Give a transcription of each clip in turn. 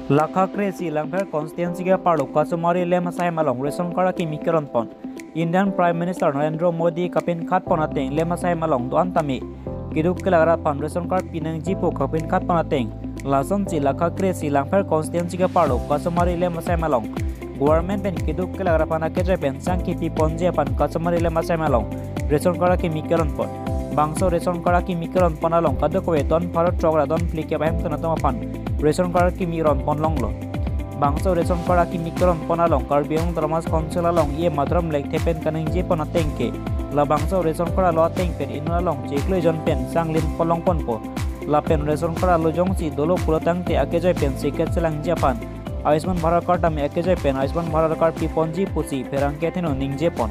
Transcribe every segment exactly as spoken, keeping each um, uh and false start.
Lakha kre-isi Langpher constituency ke-arlo Kasomari Lem Asai Malong ration card akimi keron pon. Indian Prime Minister Narendra Modi kapinkhat pon ateng Lem Asai Malong do-an tame keduk kelak rat aphan ration card pinangji pu kapinkhat pon ateng lasonsi Lakha kre-isi Langpher constituency ke-arlo Kasomari Lem Asai Malong government pen keduk kelak rat aphan akejoi pen changkipi ponji aphan Kasomari Lem Asai Malong ration card akimi keron pon. Bangso ration card akimi keron pon along kadokave don pharo throk ra don phlikep ahemtun atum aphan ration card akimi ron pon longlo. Bangso ration card akimi keron pon along Karbi Anglong Autonomous Council along E M Madhuram Lekthe pen kaningje pon ateng ke, labangso ration card alo ateng pen inut along chiklo jon pen sanglin pon long ponpo. Lapen ration card alo jongsi dolo pulo tangte akejoi pen siket chelangji aphan Ayushman Bharat card tame akejoi pen Ayushman Bharat card piponji pusi pherangke athengno ningje pon.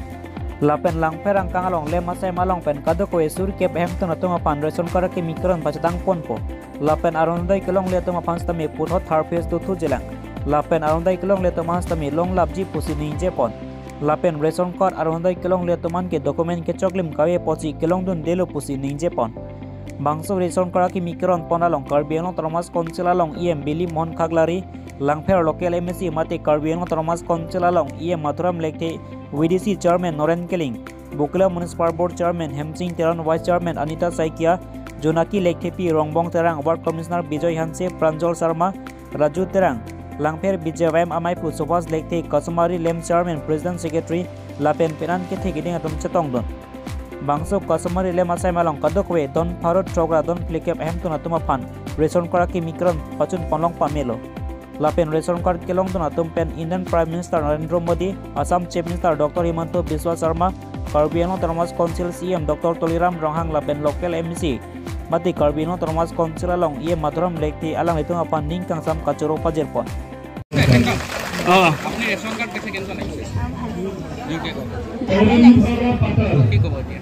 Lapen Langpher angkang along Lem Asai Malong pen kadokave sur kep ahemtun atum aphan ration card akimi keron pachetang ponpo. Lapen Orunodoi kelongle atum aphan sitame puthot third phase dothujilang. Lapen Orunodoi kelongle atum aphan sitame longlapji pusi ningje pon. Lapen ration card Orunodoi kelongle atum an ke document kechoklim kave apotsi kelongdundelo pusi ningje pon. Bangso ration card akimi keron pon along Karbi Anglong Autonomous Council along E M Bili Mohan Khaklari, Langpher local M A C mate Karbi Anglong Autonomous Council along E M Madhuram Lekthe, V D C Chairman Noren Killing, Bokila Municipal Board Chairman Hemsing Teron, Vice Chairman Anita Saikia, Jonaki Lekthepi, Rongbong Terang, Ward Commissioner Bijoy Hanse, Pranjal Sharma, Raju Terang, Langpher B J Y M amei pu Subhas Lekthe, Kasomari Lem Chairman, President, Secretary, lapen penang kethe keding atum chetongdun. Bangso Kasomari Lem Asai Malong kadokave don pharo throk ra don phlikep ahemtun atum aphan ration card akimi keron pachun pon long pamelo. Lapen ration card kelongdun atum pen Indian Prime Minister Narendra Modi, Assam Chief Minister Doctor Himanta Biswa Sharma, Karbi Anglong Autonomous Council C E M Doctor Tuliram Ronghang lapen local M A C mate Karbi Anglong Autonomous Council along E M Madhuram Lekthe alanglitum aphan ning kangsam kachoro pajir pon. অ। আপুনি ration card পাইছে, কেনেকুৱা লাগিছে? অ, ভালেই। কি কি ক'ব? কি ক'ব এতিয়া?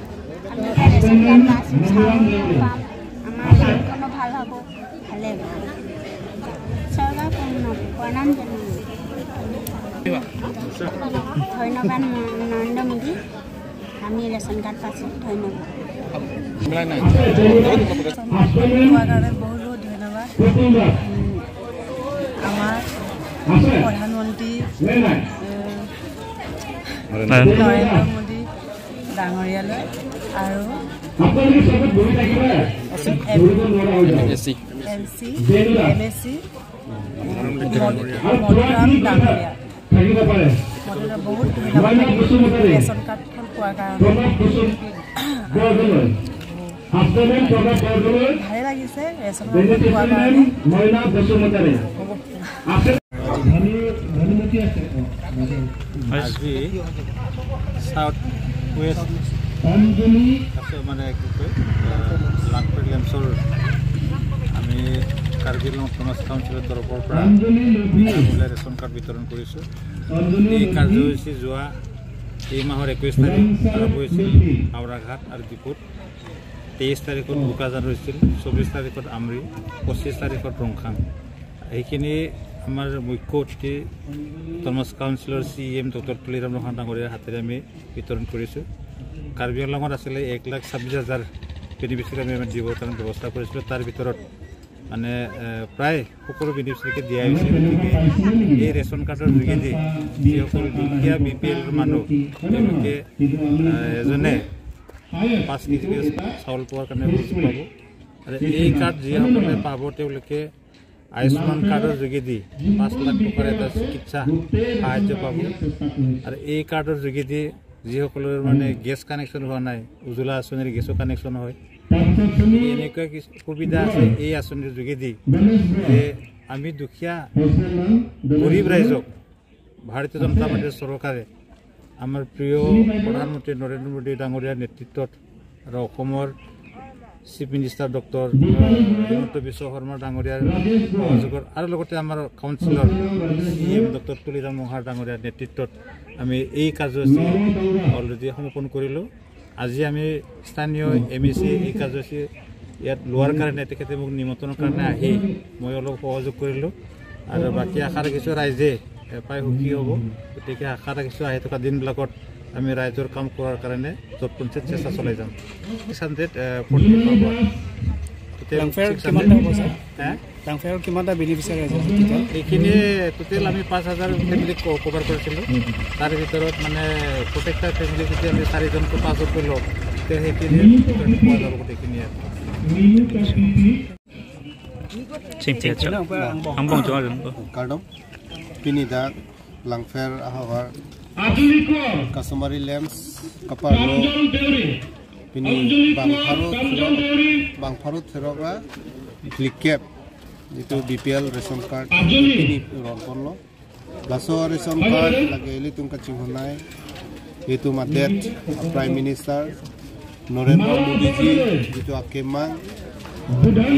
আমি ৰেচন কাৰ্ড পাইছোঁ, চাউল পাম, আমাৰ কামখনো ভাল হ'ব, ভালেই হ'ব। চৰকাৰ প্ৰণাম, প্ৰণাম জনাওঁ। ধন্যবাদ ম-, নৰেন্দ্ৰ মোদী। আমি ৰেচন কাৰ্ড পাইছোঁ। ধন্যবাদ। পোৱাৰ কাৰণে বহুত বহুত ধন্যবাদ। উম, আমাৰ প্ৰধানমন্ত্ৰী, এ, নৰেন্দ্ৰ মোদী ডাঙৰীয়ালৈ আৰু M C, M C, M A C, Madhuram ডাঙৰীয়া। মধুৰাম বহুত ধন্যবাদ থাকিব। ৰেচন কাৰ্ডখন পোৱাৰ কাৰণে। ভালে লাগিছে ৰেচন কাৰ্ডখন পোৱাৰ কাৰণে। আজি চাউথ ৱেষ্ট আছে মানে কি কয়, আহ, লাংপেট লেমছৰ আমি কাৰ্বি আংলং অট'নমাছ কাউন্সিলৰ তৰফৰ পৰা ৰেচন কাৰ্ড বিতৰণ কৰিছোঁ। এই কাৰ্যসূচী যোৱা এই মাহৰ একৈছ তাৰিখ আৰম্ভ হৈছিল হাওৰাঘাট আৰু ডিফুত। তেইছ তাৰিখত বোকাজান হৈছিল, চৌব্বিছ তাৰিখত আমৰি, পঁচিছ তাৰিখত ৰংখাং। সেইখিনি আমাৰ মুখ্য অতিথি অট'নমাছ কাউন্সিলৰ চি ই এম ডক্টৰ তুলিৰাম ৰংহাং ডাঙৰীয়াৰ হাতেৰে আমি বিতৰণ কৰিছোঁ। কাৰ্বি আংলঙত আছিলে এক লাখ ছাব্বিছ হাজাৰ বেনিফিচিয়াৰী আমি দিব কাৰণে ব্যৱস্থা কৰিছিলোঁ। তাৰ ভিতৰত মানে, এ, প্ৰায় সকলো বেনিফিচিয়াৰীকে দিয়া হৈছে। গতিকে এই ৰেচন কাৰ্ডৰ যোগেদি যিসকল দুখীয়া বি পি এল মানুহ, তেওঁলোকে, এ, এজনে পাঁচ কেজি চাউল পোৱাৰ কাৰণে সুযোগ পাব। আৰু এই কাৰ্ড যিসকলে পাব, তেওঁলোকে আয়ুষ্মান কাৰ্ডৰ যোগেদি পাঁচ লাখ টকাৰ এটা চিকিৎসা সাহায্য পাব। আৰু এই কাৰ্ডৰ যোগেদি যিসকলৰ মানে গেছ কানেকশ্যন হোৱা নাই, উজ্জ্বলা আঁচনিৰ গেছৰ কানেকশ্যন হয়, গতিকে এনেকুৱা কিছু সুবিধা আছে এই আঁচনিৰ যোগেদি যে আমি দুখীয়া গৰীব ৰাইজক ভাৰতীয় জনতা পাৰ্টীৰ চৰকাৰে, আমাৰ প্ৰিয় প্ৰধানমন্ত্ৰী নৰেন্দ্ৰ মোদী ডাঙৰীয়াৰ নেতৃত্বত আৰু অসমৰ চিফ মিনিষ্টাৰ ডক্টৰ, আহ, হিমন্ত বিশ্ব শৰ্মা ডাঙৰীয়াৰ সহযোগত আৰু লগতে আমাৰ কাউন্সিলৰ চি ই এম ডক্টৰ তুলিৰাম ৰংহাং ডাঙৰীয়াৰ নেতৃত্বত আমি এই কাৰ্যসূচী অলৰেডি সমাপন কৰিলোঁ। আজি আমি স্থানীয় এম এ চি এই কাৰ্যসূচী ইয়াত লোৱাৰ কাৰণে তেখেতে মোক নিমন্ত্ৰণৰ কাৰণে আহি মই অলপ সহযোগ কৰিলোঁ। আৰু বাকী আশা ৰাখিছোঁ ৰাইজে, এ, প্ৰায় সুখী হ'ব। গতিকে আশা ৰাখিছোঁ আহি থকা দিনবিলাকত আমি ৰাইজৰ কাম কৰাৰ কাৰণে যৎপৰোনাস্তি চেষ্টা চলাই যাম। ছিক্স হাণ্ড্ৰেড, এ, ফৰ্টি পাব। Langpher six hundred. কিমানটা হ'ব, ছাৰ? হে? Langpher কিমানটা বেনিফিচিয়াৰী আছে, ছাৰ, টোটেল? এইখিনি টোটেল আমি পাঁচ হাজাৰ ফেমিলিক ক-, কভাৰ কৰিছিলোঁ। তাৰ ভিতৰত মানে প্ৰত্যেকটা ফেমিলি যদি আমি চাৰিজনকৈ পাঁচজনকৈ লওঁ, তে সেইখিনি পোৱা যাব গোটেইখিনি আৰু। Sing, sing, sing. Ang bong, ang bong. Kardom. Pini dak Langpher ahavar customary lamps kaparlo. Pini bang pharo, bang pharo therok ra phlikep itu B P L ration card pini ronponlo. Laso ration card lake ilitum kachinghonnei, itum adet a Prime Minister Narendra Modi ji, jitu akemang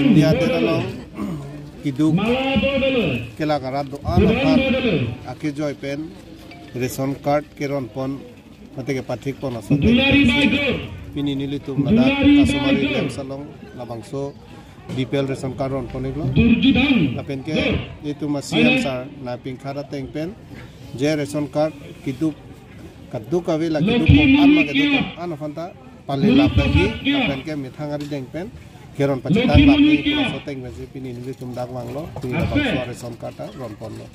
India adet along keduk kelak arat do-an aphan akejoi pen ration card keronpon mate kepathikpon ason. Pini nelitum ladak customary lamps along labangso B P L ration card ronpon-iklo. Lapen ke itum a C M sir nangpingkhat ateng pen je ration card keduk, kadokave la keduk ko-an ma keduk ko-an aphanta pali lap lagi, lapen ke methang arideng pen keron pachetang lap ni, laso ateng pensi pini nelitum dak vanglo, pini labangso ration card ta ronponlo.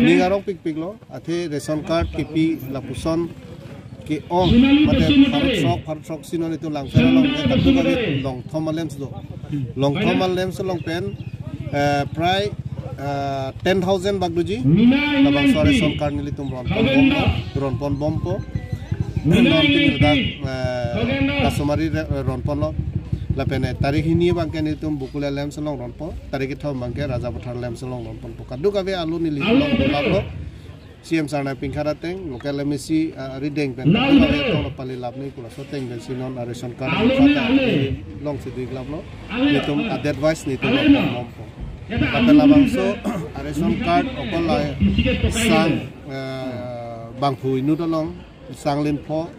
Ning arong pikpiklo, athe ration card kepi lapuson ke-ong, mate pharo throk, pharo throksi non itum Langpher along ke kadokave longthom a lamps do. Longthom a lamps along pen, eh, prai, eh, ten thousand bak doji, labangso ration card nelitum ronpon bompo, ronpon bompo. Non pini dak, eh, customary re-, ronponlo. Lapen, eh, tarik hini abangke nelitum Bakulia lamps along ronpo, tarik kethom abangke Rajapathar lamps along ronponpo. Kadokave alo neli along laplo. C M sir nangpingkhat ateng, local M A C, ah, arideng pen, kadokave tong pali lap ni pu laso ateng pensi non a ration card longsi do-ik laplo. Nelitum advice nelitum bompo. Lapen labangso a ration card okol la sang, eh, bangphu inut along, sang linpho,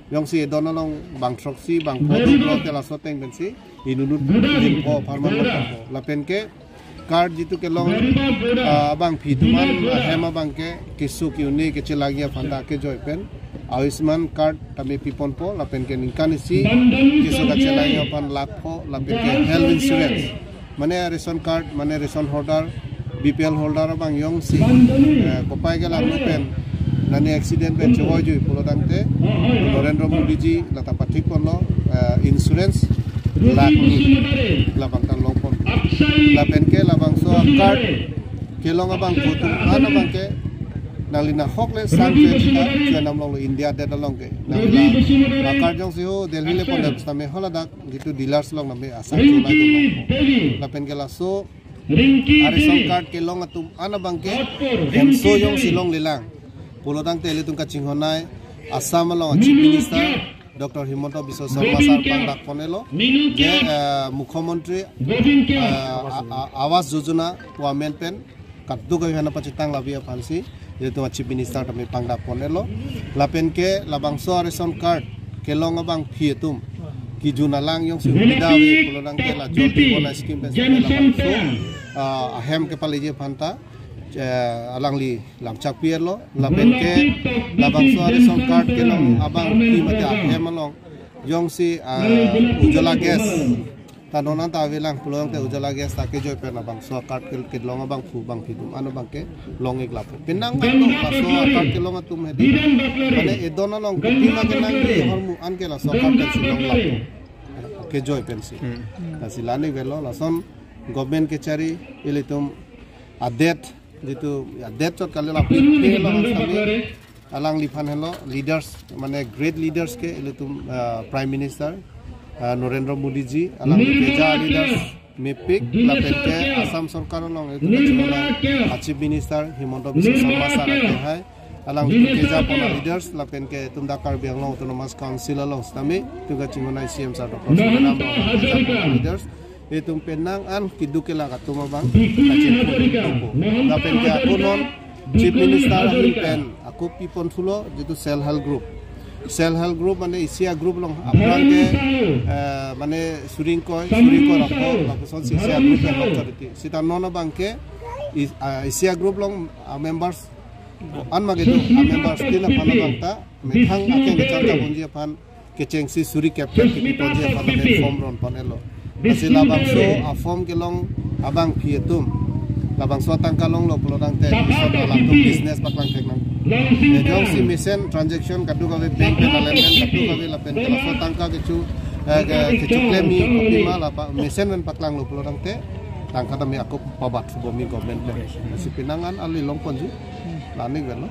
jongsi edon along bang throksi, bang pho duplo, te laso ateng pensi inut inut linpho apharman bompo. Lapen ke card jitu kelong, ah, abangphi atum an, ah, hem abangke keso ke-un-e kachelangji aphanta kejoi pen Ayushman card tame piponpo, lapen ke ningkan isi keso kachelangji aphan lakh pho, lapen ke health insurance, mane ration card, mane ration holder, B P L holder abang jongsi, eh, kopai kelanglo pen, nani accident pen chevoi jui pulo tangte, Narendra Modi ji lata pathikponlo, eh, insurance lakh ni labang ta longpon. Lapen ke labangso card kelong abangphu atum an abangke nangli nahok le sang ke chita ke nam longlo India adet along ke. Nangli la card jongsi ho Delhi le pon dak tame haladak jitu dealers along name asang chulai do longpo. Lapen ke laso a ration card kelong atum an abangke hemso jongsi longlelang pulo tangte ilitum kachinghonnei Assam along Chief Minister Doctor Himanta Biswa Sarma sir pangdak pon-iklo. Je, eh, Mukhyamantri, eh, a-, a-, Awas Yojana pu amen pen kadokave aphan pachetang labi aphansi, jitu a Chief Minister tame pangdak pon-iklo. Lapen ke labangso a ration card kelong abangphi atum kejun alang jongsi subida ave pulo tangte la Jal Jeevan scheme pen labangso, ah, ahem kepaleji aphanta, eh, alangli lamchak pi-iklo. Lapen ke labangso a ration card kelong abangphi mate ahem along jongsi, ah, Ujjwala gas ta non anta avelang pulo tangte Ujjwala gas ta kejoi pen labangso card ke-, kelong abangphu bangphi atum an abangke long-ik lappo. Penang abang laso card kelong atum hedi, mane edon along kopi ma kenangji ahormu anke laso card pensi long lappo. Kejoi pensi. Hmm. Lasi la-an-ik avelo, lason government kechari ilitum adet, jitu adet chot kali lapu pelo kami alangliphan helo leaders, mane great leaders ke ilitum, ah, Prime Minister, ah, Narendra Modi ji, alangli keja leaders mepik, lapen ke Assam sorkar along ilitum kachinghon a Chief Minister Himanta Biswa Sarma sir ke hai, alangli kejapon a leaders, lapen ke itum dak Karbi Anglong Autonomous Council along sitame itum kachinghon a C M sir Doctor Tuliram Ronghang kejapon a leaders, itum penang an keduk kelak atum abang kachinghon po. Lapen ke ako non Chief Minister ahin pen ako piponthulo jitu self help group. Self help group mane isi a group along aphrang ke, eh, mane suri ingkoi, suri ingkoi ra pho, lapuson si isi a group along chot-ik. Sita non abangke is-, ah, isi a group along, ah, members an ma kedo, ah, members tin aphan abang ta methang akeng kecharcha ponji aphan kechengsi suri kep kep kepi ponji aphan amen form ronpon-iklo. Lasi labangso a-form kelong abangpi atum, labangso atangka longlo pulotangte ison alangtum business paklang thek nang. Jongsi mesen transaction kadokave bank pen alemmen kadokave lapen ke laso tangka kecho, eh, ke, kechoklem mi kopima la pa mesen pen paklanglo pulotangte tangka tame ako pabat subo mi government pen. Lasi penang an ali longponji, la-an ik avelo.